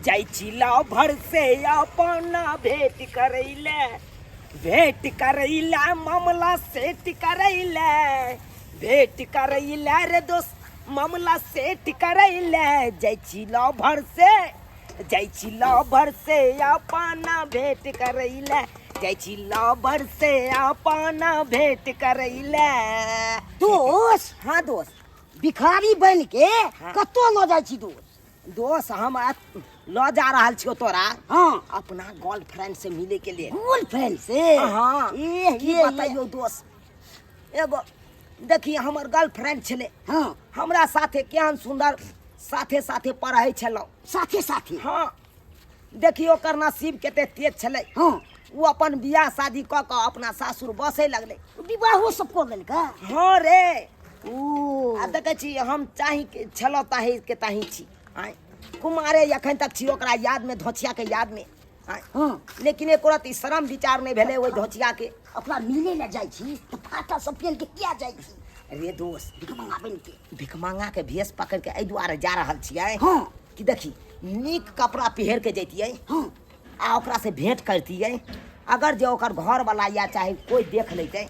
जाइ छी लभर से अपना भेंट करैले, भेंट करैले, मामला सेट करैले, भेंट करैले रे दोस्त, मामला सेट करैले। जाइ छी लभर से, जाइ छी लभर से अपना भेंट करैले, जाइ छी लभर से अपना भेंट करैले। दोस्त। हाँ दोस्त। भिखारी बन के कतौ लऽ जाइ छी दोस्त? दोस्त, हम लऽ जा रहल छियौ तोरा अपना गर्लफ्रेंड से मिले के लिए। गर्लफ्रेंड से? हाँ। ए, की ए, ए। बताइयो दोस्त, एगो देखी हमर गर्लफ्रेंड छलै। हमरा साथे केहन सुंदर साथे साथे पढ़ै छलहुँ। साथे साथे? हाँ, देखी ओकर नसीब कते तेज छलै। ओ अपन बियाह शादी कऽ कऽ अपना सासुर बसै लगलै। विवाहो सब कऽ लेलकै? हाँ रे। ओ। आ देखै छी हम चाही के छलहुँ ताही के ताही छी, आँय कुमारे एखन तक छी ओकरा यादमे, धोछिया के यादमे, आँय। लेकिन एको रत्ती शरम विचार नहि भेलै ओहि धोछिया के। ओकरा मिले लए जाइ छी तऽ फाटा सब पेन के किया जाइ छी? रे दोस्त, भिखमंगा बनि के। भिखमंगा के भेष पकड़ के एहि दुआरे जा रहल छियै कि देखी नीक कपड़ा पहिर के जैतियै आ ओकरा से भेंट करतियै, अगर जे ओकर घर वाला या चाहे कोई देख लेतै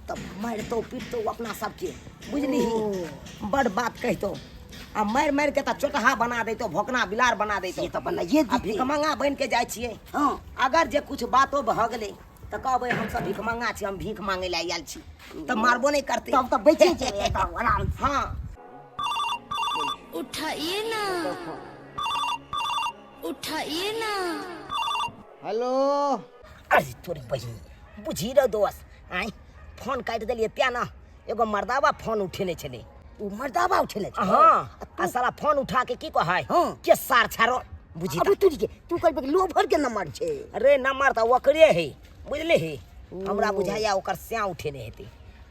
तब मारितौ पीटतौ अपना सबके, बुझलिही, बड़ बात कहितौ आ मारि मारि के तऽ चोटहा बना दैतौ, भोकना बिलार बना दैतौ। से तऽ बनाइए आ दितै। भिखमंगा बनि के जाइ छियै, अगर जे कुछ बातो भऽ गेलै तऽ कहबै हमसब भिखमंगा छी, हम भीख मांगै लए आयल छी, तऽ मारबो नहि करतै। तब तऽ बचे जेबै तब आराम से। हाँ। उठाइए ना, उठाइए ना। हेलो। अरे तोरी बहिन, बुझी रहो दोस्त, आँय फोन काटि देलियै तें ने एगो मर्दाबा फोन उठेने छलै। ओ मर्दाबा उठेने छलै? हाँ, आ साला फोन उठा के की कहै? के सार छारो बुझी। अबे तुरी के, तू कहबे कि लोभर के नंबर छै। रे नंबर तऽ ओकरे है, बुझली ही, हमरा बुझाइया ओकर स्या उठेने हेतै।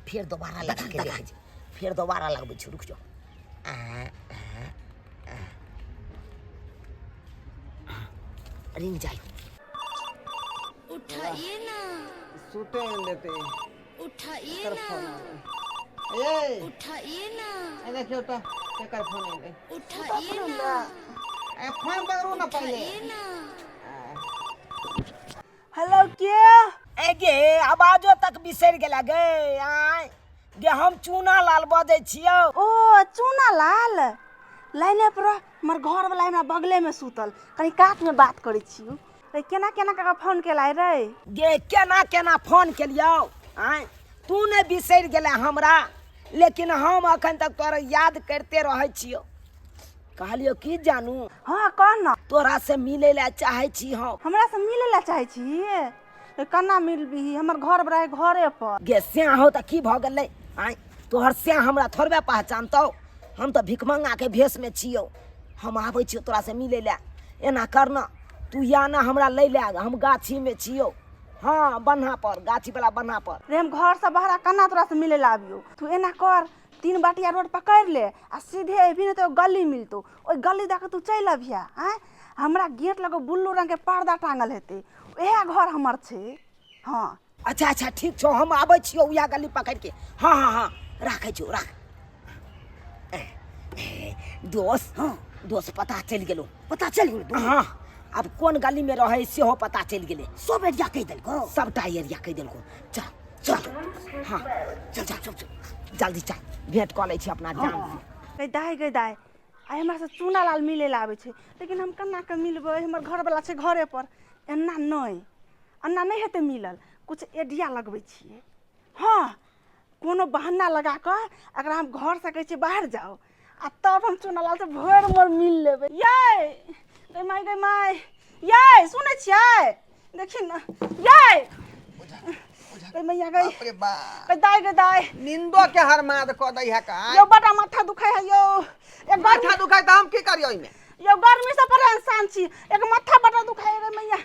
फेर दोबारा लगा के देखै छी, फेर दोबारा लगबै छी, रुक जाओ। आ, आ, आ। रिंग जाय। उठाइए ना। सुते नहीं देते। उठाइए कर ना। फोन आवे। ए। उठाइए ना। ए देखियो तो केकर फोन आइले। उठाइए ना। ए फोन पकड़ू ना पहले। उठाइए ना। हेलो, के? ए गे, आवाजो तक बिसरि गेला गे। आय गे, हम चूना लाल बजै छियौ। ओ चूना लाल, लाइने पर रह, हमर घर वाला हमरा बगले में सुतल, कनी कात में बात करै छियौ। रे केना केना कऽ फोन केला रे? गे केना केना फोन केलियौ? आँय तू नहि बिसरि गेलै हमरा, लेकिन हम अखन तक तोरा याद करिते रहै छियौ। कहलियौ की जानू? हाँ कह न। तोरा से मिलै लए चाहै छी हम। हमरा से मिलै लए चाहै छी? रे केना मिलबही, हमर घर बड़ा है घरे पर। गे स्याह हो तऽ की भऽ गेलै? आँय तोहर स्याह हमरा थोड़बे पहचानतौ, हम तऽ भिखमंगा के भेष में छियौ। हम आबै छियौ तोरा से मिलै लए, एना कर न तू या ना हमरा लै लए, हम गाछी में छियौ। हाँ बन्हा पर, गाछी वाला बन्हा पर। रे हम घर से बाहर केना तोरा से मिलै लए आबियौ? तू एना कर, 3 बाटिया रोड पकड़ ले आ सीधे अबही ने तो गली मिलतौ, ओहि गली दऽ के तू चलि अबिहे। आँय हमरा गेट लग ब्लू रंग के पर्दा टांगल हेतै, उएह घर हमर छै। हाँ। अच्छा अच्छा ठीक छौ, हम आबै छियौ उएह गली पकड़ के। हाँ हाँ हाँ राखै छियौ, राख। दोस्त। हाँ। दोस्त पता चलि गेलौ। पता चलि गेलौ? हाँ, आब कोन गली में रहै सेहो पता चलि गेलै। सब एरिया कहि देलकौ? सबटा एरिया कहि देलकौ। चल चल, हाँ चल चल चल चल जल्दी चल, भेंट कऽ लै छी अपना जान से। गै दाइ, गै दाइ, आइ हमरा से चूना लाल मिलै लए आबै छै, लेकिन हम केना कऽ मिलबै? हमर घरवला छै घरे पर। एना नहि, एना नहि हेतै मिलल, कुछ आइडिया लगबै छियै। हाँ कोनो बहाना लगा कऽ अगर हम घरसँ कहै छियै बाहर जाउ, आ तब हम चूना लाल से भरि मोर मिल लेबै। यै गै माय, गै माय, यै सुनै छियै? देखी ने यै, गै मैया गै। बाप रे बाप। गै दाइ, गै दाइ। निंदो के हरमाद कऽ दै है का? यौ बड़ा माथा दुखाइ है यौ। एक माथा दुखाइ तऽ हम की करियौ एहिमे? यौ गर्मी से परेशान छी, एक माथा बड़ा दुखाइ रे मैया,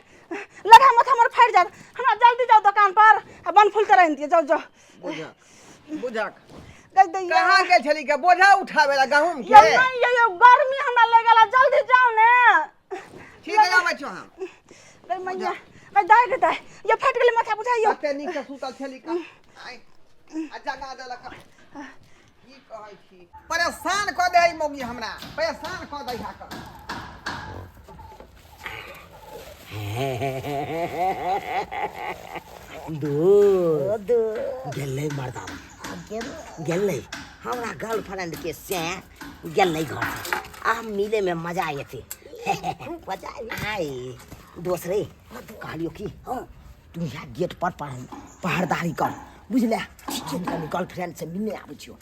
लगा माथा हमर फाटि जायत। हमरा जल्दी जाउ दोकान पर आ बनफूल तोड़ आनि दिअ, जाउ जाउ। बुझक बुझक। गै दैया। कहाँ गेल छली के बोझा उठावे ला गहूम के? यौ नहीं यौ, यौ गर्मी हमरा लागि गेल, जल्दी जाउ ने। ठीक है, आबै छौ हम। गै मैया, गै दाइ, गै दाइ, यौ फाटि गेलै माथा बुझाइयो। कते नीक से सुतल छली का, आइ आ जगा देलक। की कहै छी, परेशान कऽ दे है मौगी, हमरा परेशान कऽ दै है का। दू दू गेलै मर्दावा गेल। गेलै। हमरा गर्लफ्रेंड के से गेलै घर से, आ मिले में मजा एते, खूब मजा आबि। आय दोस्त रे, कहलियो की हाँ। तू यहाँ गेट पर पहरदारी कर, बुझले? हम कनी गर्लफ्रेंड से मिलने आबै छियो।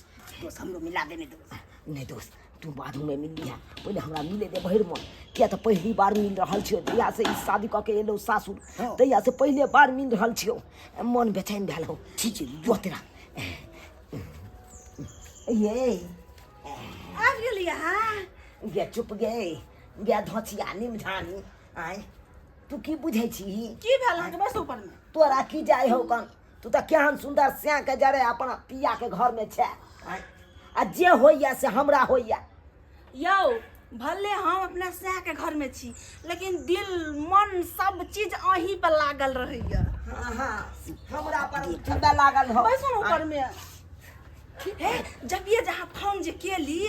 दोस्त, हमरो मिला देने दोस्त। नहीं दोस्त, तू बादमे मिलली है, पहिले हमरा मिले दे भरि मन, किया तऽ पहिली बार मिल रहल छियो। जहिया से ई शादी कऽ के एलहुँ सासुर, तहिया से पहिले बार मिल रहल छियो, मन बेचैन भेल हो। ठीक छै। जो तेरा ये आबि गेलियै अहाँ? गे चुप गे, गे धोचिया निमझानी, आय तू की बुझै छी? की भेल अहाँके? बस ऊपरमे। तोरा की जाइ हौ कन, तू तऽ केहन सुन्दर स्या के जरे अपना पिया के घर में छै, आँय? आ जे होइया से हमरा होइया। यौ, भले हम अपना सैह के घर में छी, लेकिन दिल मन सब चीज अहीं पर लागल रहैया। हाँ हाँ, हमरा पर ठंडा लागल हो। बैसू ने ऊपर में। हे, जब ये जहाँ फोन जे केली,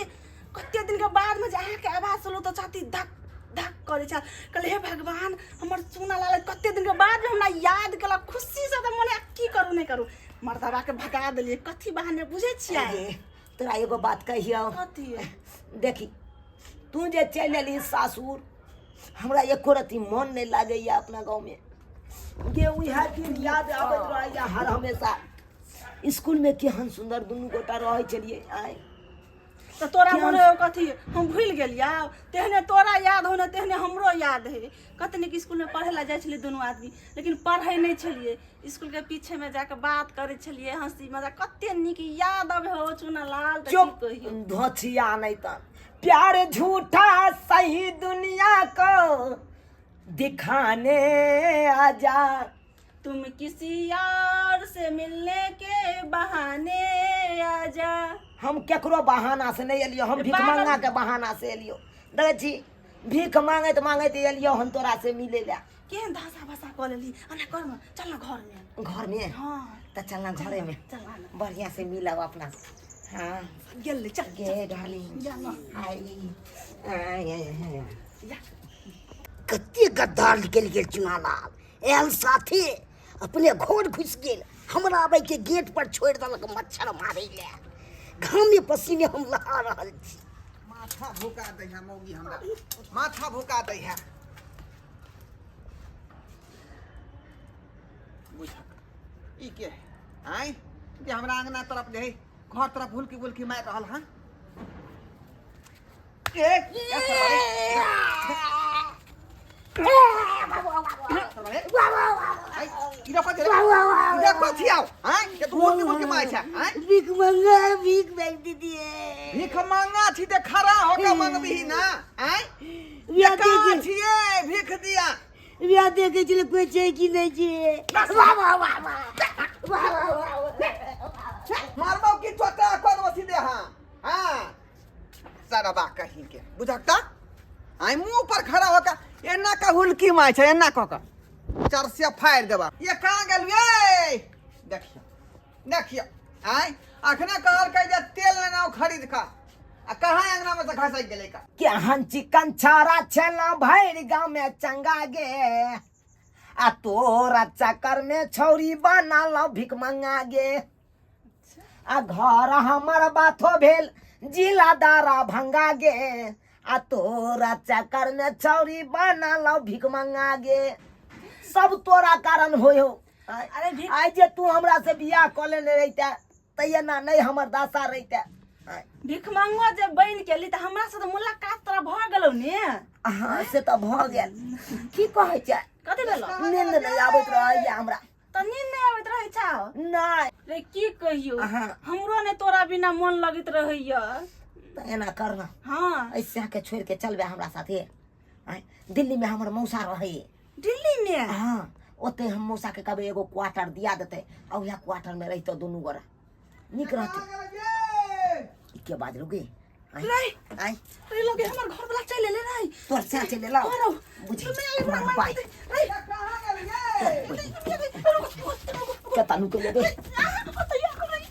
कते दिन के बाद में जे अहाँके आवाज सुनलहुँ तऽ छाती धक धक करै छल। कहलियै, हे भगवान, हमर चूना लाल कते दिन के बाद में हमरा याद केलक। खुशी से तऽ मोने की करू नहि करू, मर्दबा के भगा देलियै कथी बहाने, बुझै छियै? अरे, तोरा एगो बात कहियौ? कथी? देखी, तू जे चलि एलही सासुर, हमरा एको रत्ती मन नहि लागैया अपना गाँवमे गे। उएह दिन याद आबैत रहैया हर हमेशा। स्कूलमे केहन सुन्दर दुनू गोटा रहै छलियै, आँय? तऽ तोरा केहन मोन होय कथी, हम भूलि गेलियै? तेहने तोरा याद हो ने, तेहने हमरो याद है। कते नीक स्कूलमे पढ़ै लए जाइ छलियै दुनू आदमी, लेकिन पढ़ै नहि छलियै, स्कूलके पीछेमे जाके बात करै छलियै, हँसी मजाक। कते नीक याद अबै हो चूना लाल, तऽ की चुप कहियौ। धोचिया, नहीं तो प्यार झूठा सही दुनिया को दिखाने आजा, तुम किसी और से मिलने के बहाने आजा। हम केकरो बहाना से नहीं एलियो, हम भीख पागल। मांगा के बहाना से एलियो। देखै छी, भीख मांगैत मांगैत एलियो हम तोरा से मिले ला। केहन धासा भाषा कऽ लेली, एना कर न, चल न घरमे। घर में? हाँ। तऽ चल ना घरे में। चल ना। बढ़िया से मिलब अपना, हाँ। गेल, चल। गे डार्लिंग। जा न। आई आई आई। जा। कते गद्दार निकलि गेल चुनालाल। आयल साथे अपने घर घुसि गेल, हमरा आबै के गेट पर छोड़ि देलक मच्छर मारै लए। घामे पसीने हम लहा रहल छी। माथा भुका दै है मौगी, हमरा माथा भुका दै है। बुझक ई के है आँय जे हमरा अंगना तरफ जे है घर तरफ हुलकी बुलकी मारि रहल हन? ए, ए सरवारे, सरवारे, आँय, ई कथी रे? ई कथी आउ आँय जे तू हुलकी बुलकी मारै छै आँय? भीख मंगा, भीख मांग दीजिए। भीख मांगा छी ते खड़ा होके मांगबही ना आँय? बियाह कहाँ देखे छियै भीख दिया? बियाह देखे छलै, कोई छै कि नहि छै? वाह वाह वाह वाह वाह वाह वाह। मारबो की चोटा कर सीधे। हाँ हाँ, सरबा कहीं के, बुझक त आइ मुंह पर खड़ा होकर एना का हुलकी मार छै, एना कऽ कऽ चरसिया फाड़ि देबा। ये कहाँ गेल ये? देखियो देखियो, आइ अखने कहलकै जे तेल लेना आउ खरीद कऽ, आ कहाँ अंगना में से घसक गेलै का? केहन चिकन छाड़ा छेला, भरि गाँव में चंगा गे, आ तोरा चक्कर में छौरी बना लो भीख मंगा गे। आ घर हमर बाथो भेल जिला दारा भंगा गे, आ तोरा चक्कर में छौरी बना लो भीख मंगा गे। सब तोरा कारण होय हो। अरे भीख आइ जे तू हमरा से बियाह कऽ लेने रहिते तऽ एना नहि हमर दशा रहिते। भीख मंगुआ जे बनि गेली तऽ हमरा से तऽ मुलाकात तोरा भऽ गेलौ ने? हाँ, से तऽ भऽ गेल। की कहै छै? कथी भेलौ? नींद नहि आबैत रहैया हमरा। तऽ नींद नहि आबैत रहै छौ? नहि। रे, की कहियौ, हाँ। हमरो ने तोरा बिना मन लगैत रहैया। तऽ एना कर न। हाँ। ऐसे के छोड़ि के चलबै हमरा साथे आँय, दिल्ली में हमर मौसा रहै। दिल्ली में? हाँ, ओते हम मौसा के कहबै, एगो क्वार्टर दिया देतै, आ उएह क्वार्टर में रहितौ, दुनू गोरा नीक रहतै। कहाँ गेलै ये? ई के बाजलू गे? आँय? रे। आँय? रे, लगे हमर घर वाला चलि एलै रे। तोर से चलि एलौ? हँ रौ। बुझी हमरा मार बाइ। रे। ये कहाँ गेलै ये? केता नुके लेबे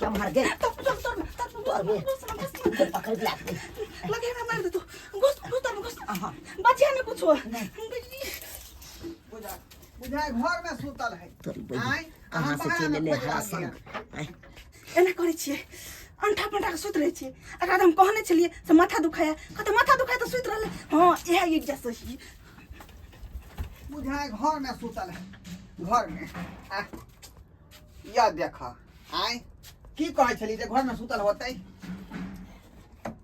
केम्हर गे? तोर में के पकड़ के लाग। लगे हमरा मारि देतौ। घुस घुस, तर घुस, बचिया ने कुछो। बुझक बुझाय घर में सुतल है। तोरी बहिन आँय, कहाँ अहाँ से बगान चलि में एलै खोजि हरा रहलियै। संग आँय। एना करै छियै, अंठा पंठा के सुति रहै छियै। एकरा तऽ हम कहने छलियै से माथा दुखाया, कहते माथा दुखाय तऽ सुति रहलै। हँ, इएह एरिया सही। बुझाय घर में सुतल है, घर में। आ, या देख, आँय, की कहै छली जे घर में सुतल होतै?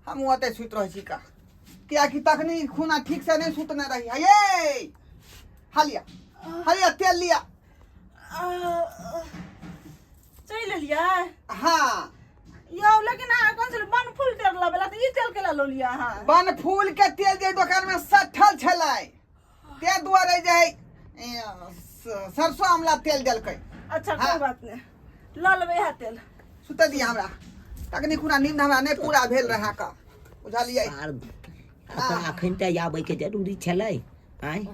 हम ओतै सुति रहै छी का, कियाकि तखनी खूना ठीक से नहीं सुतने रही। हे हलिया हलिया तेल लिया। चलि एलियै? हाँ। यौ, लेकिन अहाँ कोन छलै बन फूल तेल लबेला, तऽ ई तेल केला लऽ लिअ अहाँ? बन फूल के तेल जे दोकान में सठल छलै, ते दुआरे जे है, सरसों आमला तेल देलकै। अच्छा। हाँ। कोइ बात नहि, लऽ लेबै इएह तेल। सुत दिया हमरा, तखनी खूना नींद हमरा नहि पूरा भेल रहा का, बुझलियै? आर अखन तऽ आबैके जरूरी छलै? आँय,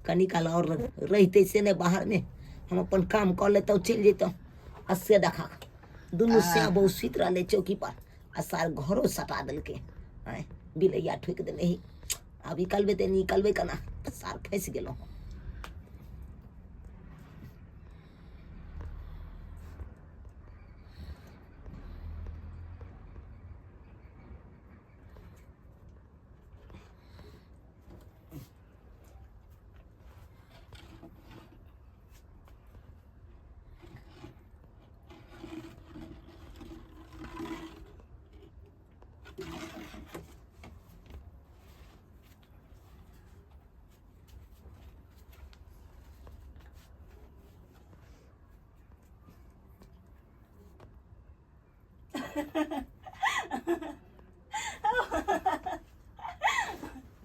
कनी काल आओर रहितै से नहि, बाहरमे हम अपन काम कऽ लेतहुँ, चलि जैतहुँ। आ से देखा, दुनू सैं बहु सुति रहलै चौकी पर आ सार घरो सटा देलकै। आँय, बिलैया ठोकि देने ही। आब निकलबै तऽ निकलबै केना? सार फँसि गेलहुँ।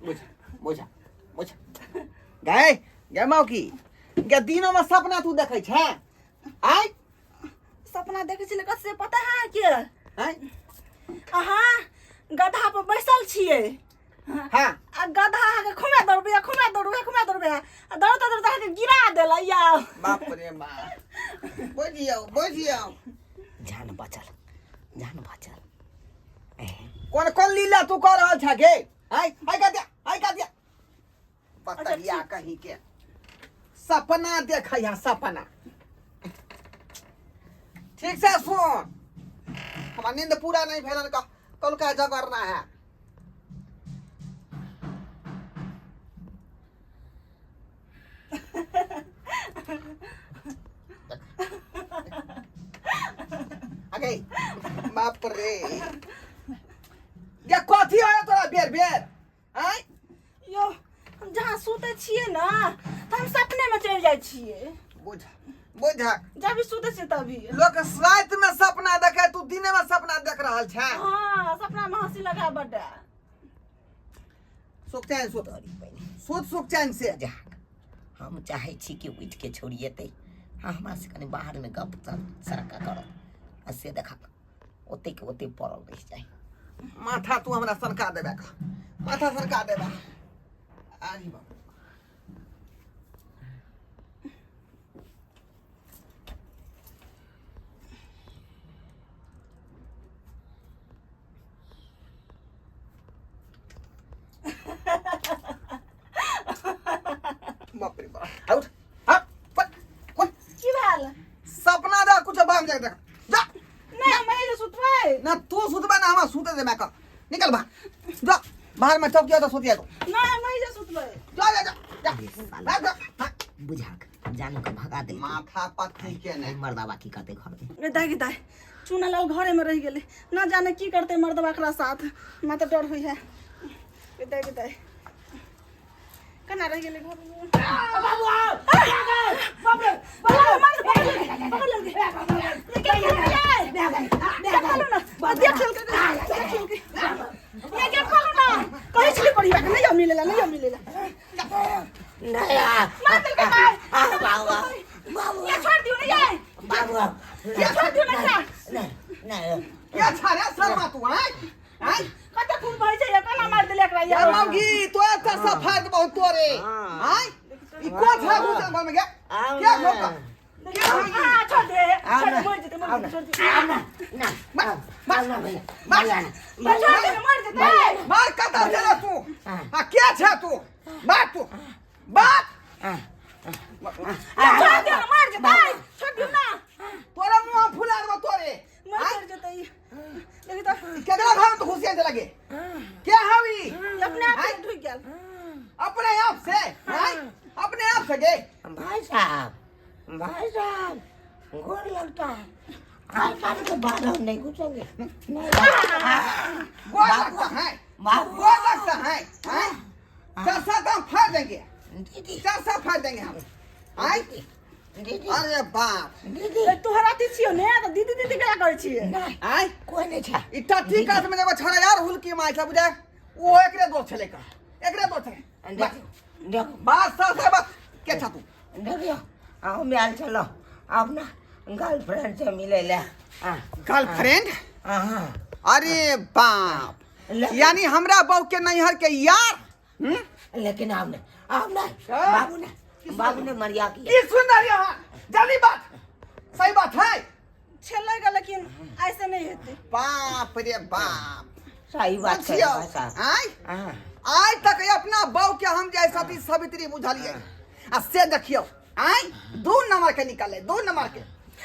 बुझ बुझ बुझ गए गे मौकी गे, दिनों में सपना तू देखै छै? आय। सपना देखै छलै कथी से पता है अहाँके? आय। अहाँ गधा पर बैसल छियै। हाँ। आ गधा अहाँके खुमे दौड़बै, खुमे दौड़बै, खुमे दौड़बै, आ दौड़ते दौड़ते अहाँके गिरा देलै या। बाप रे बाप, बुझियौ बुझियौ। जान बचल, जान बचल। कोन कोन लीला तू कऽ रहल छ गे? आय आय का दिया, आय का दिया पतरिया कहीं के, सपना देखै है सपना। ठीक से सुन, हमार नींद पूरा नहीं भेलन का, कल का जगरना है। अगे बाप रे, ये कथी होय तोरा बेर बेर? आय। यौ, हम जहाँ सुतै छियै ने तऽ हम सपनेमे चलि जाइ छियै। बुझ बुझ। जब भी सुतै छियै तभी। लोक राति में सपना देखे, तू दिने में सपना देख रहल छै। हाँ, सपनामे हँसी लगा बड्ड। सुख चैन सुत, सुत सुख चैन से। जाक, हम चाहै छी कि उठि के छोड़िएतै। हाँ, हमरा से कनि बाहरमे गप सड़का करत आ से देखा, ओते के ओते पड़ल रहि जाइ। माथा तू हमरा सनका देबे का, माथा सनका देबे। अरे बाप, बाप रे बाप, उठ, हाँ, पट, कौन? की भेल? सपना दा कुछ, बाम जाके देख जा। नहि, हम एहि जे सुतबै। ना तू सुतबे ना हमरा सुते देबे का, निकल बाहर जा, बाहर में चौकी तो सुतिया तू। नहि, हम एहि जे सुतबै। जा जा जा जा। अरे साला। भाग जा, भाग। बुझाक जानू के भगा देलकै। माथा पत्थी के नहीं। मर्दाबा की करतै घरमे? गे दाइ, गे दाइ, चूना लाल घरेमे रहि गेलै, न जाने की करतै मर्दबा एकरा साथ, हमरा तऽ डर होइ है। गे दाइ, गे दाइ, केना रहि गेलै घरमे? बाबू, मार, पकड़ लेलकै, पकड़ लेलकै। ये गेट खोलू ने, गेट खोलू ने। देख लेलकै, देख लेलकै। ये गेट खोलू ने। कहै छलियै परिवार के, नहि आउ मिलेला, नहि आउ मिलेला। नहि। मार देलकै, मार। बाबू। ये छोड़ दियौ ने, ये। बाबू। ये छोड़ दियौ ने एकरा। नहि नहि। ये छारे शर्मा तू आय आय। कते खून बहै छै ये, केना मारि देलै एकरा ये? यार मौगी तो एक तरह फाड़ बहुत तोरे। आय, ई कोन छा घुसल घर में गया? आउ क्या ना। ठोका क्या होगी? आ, छोड़ दे, छोड़ दे, मरि जेतै, मरि जेतै, छोड़ दे। ना ना ना भैया भैया ना। ये छोड़ दे, मरि जेतै। मार कता चला तू? आ क्या छा तू? बात तू बात। छोड़ दियो ना मर जेतै छोड़ दियो ना तोरा मुंह हम फुला देबो तोरे मर जेतै देखी तो केकरा घर में तो घुसिया लगे क्या हवी अपने आप से ढुक गेल अपने आप से हैं? अपने आप से गे भाई साहब, भाई साहब, गोर लगता है। आज तारीख के बाद हम नहीं घुसेंगे। नहीं। गोर लगता है, बाबू। गोर लगता है, हैं? चरसा तो हम फाड़ देंगे, दीदी, चरसा फाड़ देंगे हम। आय दीदी, अरे बाप दीदी, तोहरा अथी छियौ ने तऽ दीदी दीदी केला करै छियै नहीं, आय कोई नहीं था। इटा ठीक हाथ में एगो छड़ा यार हुलकी मार छा बुझा वो एकरे दोस्त छले का एकरे दोस्त छले। देखो, देखो, बात सर से बात के छा तू देखियो, हम आयल चलो अपना गर्लफ्रेंड से मिले ले। हाँ, गर्लफ्रेंड? हाँ। अरे बाप, लेकिन- यानी हमरा बहू के नैहर के यार। हम्म? लेकिन आपने आपने हाँ? बाबू ने मरिया किया। की सुन रही हो? जल्दी बात सही बात है छेलै गे लेकिन ऐसे नहीं हेतै। बाप रे बाप, सही बात है पूछियो, भाई साहब। आय हाँ। आय तक अपना बहू के हम जैसा थी सवित्री बुझलिए आ से देखियो आय 2 नंबर के निकाले, 2 नंबर के।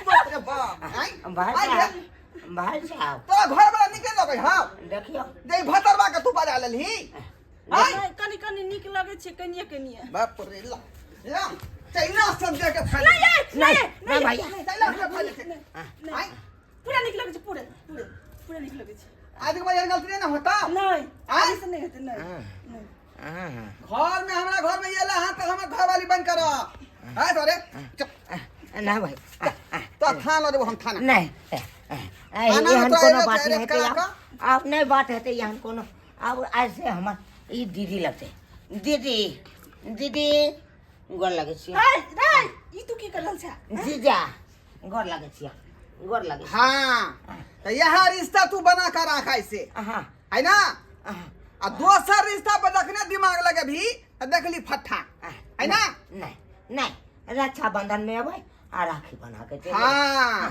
बाप रे बाप, आय भाई आय साहब, भाई साहब। तोरा घर वाला निकल लगे। हां देखियो जे भतरवा के तू बजा लेलही। आय नहीं, कनी कनी नीक लगै छै, कनिए कनिए। बाप रे ला ला चैना सब दे के फाड़। नहीं नहीं, नहीं नहीं भैया। चैना सब फाड़ ले। नहीं, आय पूरा नीक लगै छै, पूरे पूरे पूरा नीक लगै छै। आज के बाद एहन गलती नहीं ना होता। नहीं, आय? ऐसे नहीं हेतै, नहीं नहीं। घर में हमरा घर में ये ला हां तो हमर घर वाली बंद करो। आय तोरे चुप। ना भाई, तो थाना देबो हम थाना। नहीं, थाना में एहन तो कोनो आएगा बात तो नहीं हेतै। करा आप नहीं बात हेतै एहन कोनो। अब ऐसे हमर ई दीदी लगतै। दीदी, दीदी, गोर लगै छियै। रे रे ई तू की कर रहल छे? जीजा, गोर लगै छियै, गोर लगै छियै। हाँ तो यह रिश्ता तू बना कर रखा ऐसे हाँ। है ना? हाँ। आ दोसर रिश्ता पर जखने दिमाग लगे भी तो देखली फट्ठा है ना? नहीं नहीं, रक्षाबंधन में अबै आ राखी बना के चलि। हाँ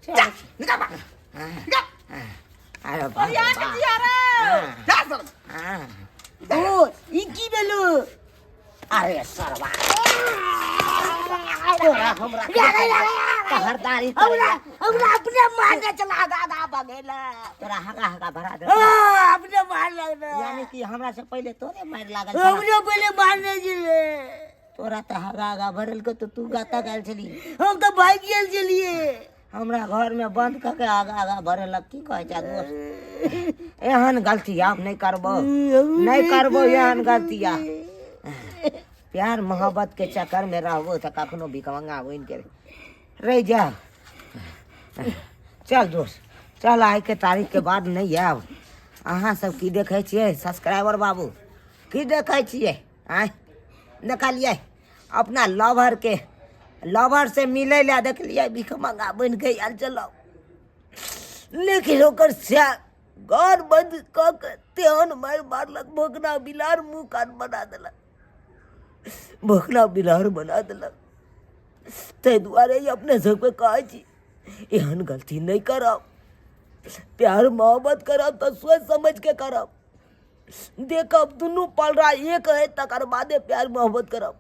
चल। निकाल बाहर, निकाल। अरे बाप और रे यहाँ के बाप। जिया रे। जा सर। हाँ। ओ ई की भेलो? अरे सरवा, तोरा हमरा तहर दाढ़ी हमरा हमरा अपने मारने चला दादा बगेला। तोरा हगा हगा भरा दे। हाँ, अपने मार लगना। यानी कि हमरा से पहले तोरे मार लागल छला। हमरे पहले मारने छले। तोरा तो हगा हगा भरल के तो तू गाता गेल छली। हम तो भागि गेल छलिए। हमरा घर में बंद क के आगा आगा भरेलक। की कहै छै दोस्त, एहन गलती आब नहीं करबो, नहीं करबो एहन गलती। आ प्यार मोहब्बत के चक्कर में रहबो तो कखनो भिखमंगा बनि के रह जा। चल दोस्त चल, आइ के तारीख के बाद नहीं आयब। अहाँ सब की देखै छियै सब्सक्राइबर बाबू, की देखै छियै? आँय देखलियै अपना लवर के, लवर से मिलै लए देखलियै भिखमंगा बनि के आयल छलहुँ, लेकिन ओकर सएह घर बंद कऽ के तेहन मारि मारलक, भोकना बिलार मुँह कान बना देलक, भोकना बिलार बना देलक। ताहि दुआरे ई अपने सबके कहै छी एहन गलती नहि करब। प्यार मोहब्बत करब तऽ सोचि समझ के करब, देखब दुनू पलड़ा एक है तकर बादे प्यार मोहब्बत करब।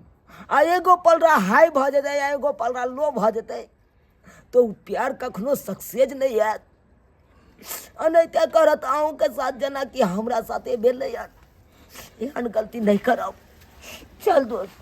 आ एगो पलड़ा हाई भऽ जेतै आ एगो पलड़ा लो भऽ जेतै तऽ ओ प्यार कखनो सक्सेस नहि हैत। एनाहिते करत अहूँके साथ जेनाकि हमरा साथे भेलै हन। एहन गलती नहि करब। चल दोस्त।